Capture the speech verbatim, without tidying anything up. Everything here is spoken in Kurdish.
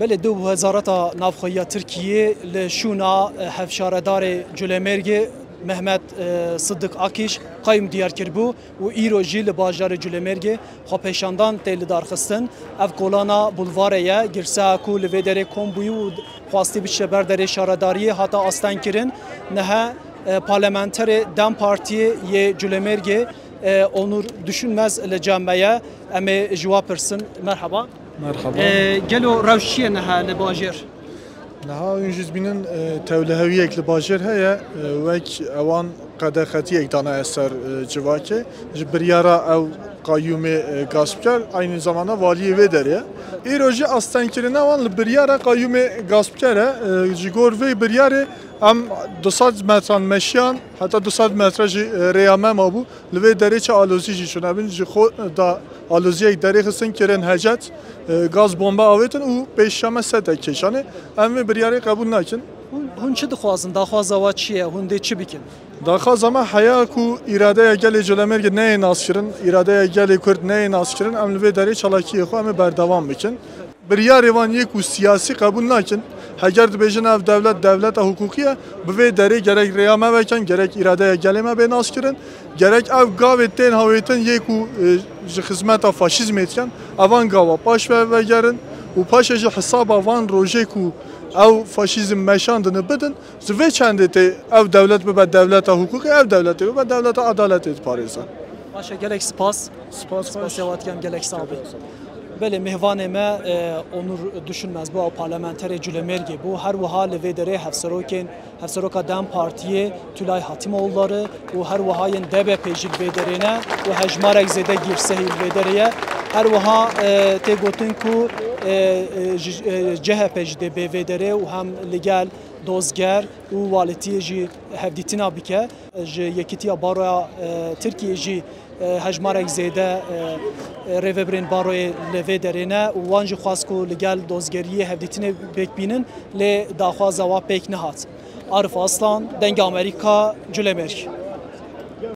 Belê, du Wezareta Navxweyiya Tirkiyê li şûna, e, hevşaredarê Culemêrgê Mehmet, e, Siddik Akiş qayûm diyar kiribû û îro jî li bajarê Culemêrgê xwepêşandan tê lidarxistin. Ev kolana bulvarê ye, girseha ku li vê derê kom bûyî û xwastî biçe ber derê şaredariyê hate astengkirin. Niha, e, parlamenterê DEM Partiyê yê Culemêrgê, e, Onur Düşünmez li cem me ye. Em ê ji wa pirsin. Merhaba. Merhaba. E, gelo rewş çi ye niha li bajêr? Niha hûn jî dibînin, e, tewlihewiyek li bajêr heye, e, wek ewan qedexetiyek dane ser, e, civakê. Ji biryara ew qayûmê, e, gaspker, aynî zamanda valiyê vê derê ye. Îro jî astengkirina wan li biryara qayûmê gaspker e. E, ji gor vê biryarê em du sed metran meşiyan, heta du sed metre jî, e, rêya me mabû. Li vê derê çi alozî jî çûne bin, ji xwe da aloziyek derê xistin, kirin hecet, e, gaz bombe avêtin û pêşiya me setek kêşanê. Em vê biryarê qebûl nakin. Hûn, hûn çi dixwazin? Daxwaza we çi ye? Hûn dê çi bikin? Daxwaza me heya ku îradeya gelê Colemêrgê neyê naskirin, îradeya gelê Kurd neyê naskirin, em li vê derê çalakiyê xwe em ê berdewam bikin. Biryarê van yek û siyasî qebûl nakin. Heger dibêjin ev dewlet, dewleta hiqûqî ye, bi vê derê gerek rêya me vekin, gerek îradeya gelê me bê naskirin, gerek ev gavê tên hawêtin yek û, e, ji xizmeta faşîzmê dikin, evan gava paş ve vegerin û paşê ji hesaba van rojê ku ew faşîzm meşandine bidin, ji vê çendê tê ev dewlet bibe dewleta hiqûqî, ev dewletê bibe dewleta edaletê diparêze. Baş e, gelek spas. Spas, spas xweş. Spasiya we dikim, gelek sax bî. Belê, mêvanê me, e, Onur Düşünmez bû, ew parlamenterê Culemêrgê bû. Her wiha li vê derê hevserokên, hevseroka DEM Partiyê Tülay Hatimoğulları û her wiha yên DBPê jî li vê derê ne û hejmarek zêde girsehî li vê derê ye. Her wiha, e, tê gotin ku, e, e, ji, e, CHP jî dê bê vê derê û hem li gel dozger û waletiyê jî hevdîtina bike. Ji Yekîtiya Baroya, e, Tirkiyê jî, e, hejmarek zêde, e, e, rêvebirên baroyê li vê derê ne û wan jî xwest ku li gel dozgeriyê hevdîtinê pêk bînin, lê daxwaza wa pêk nehat. Arif Aslan, Dengê Amerîka, Culemêrg.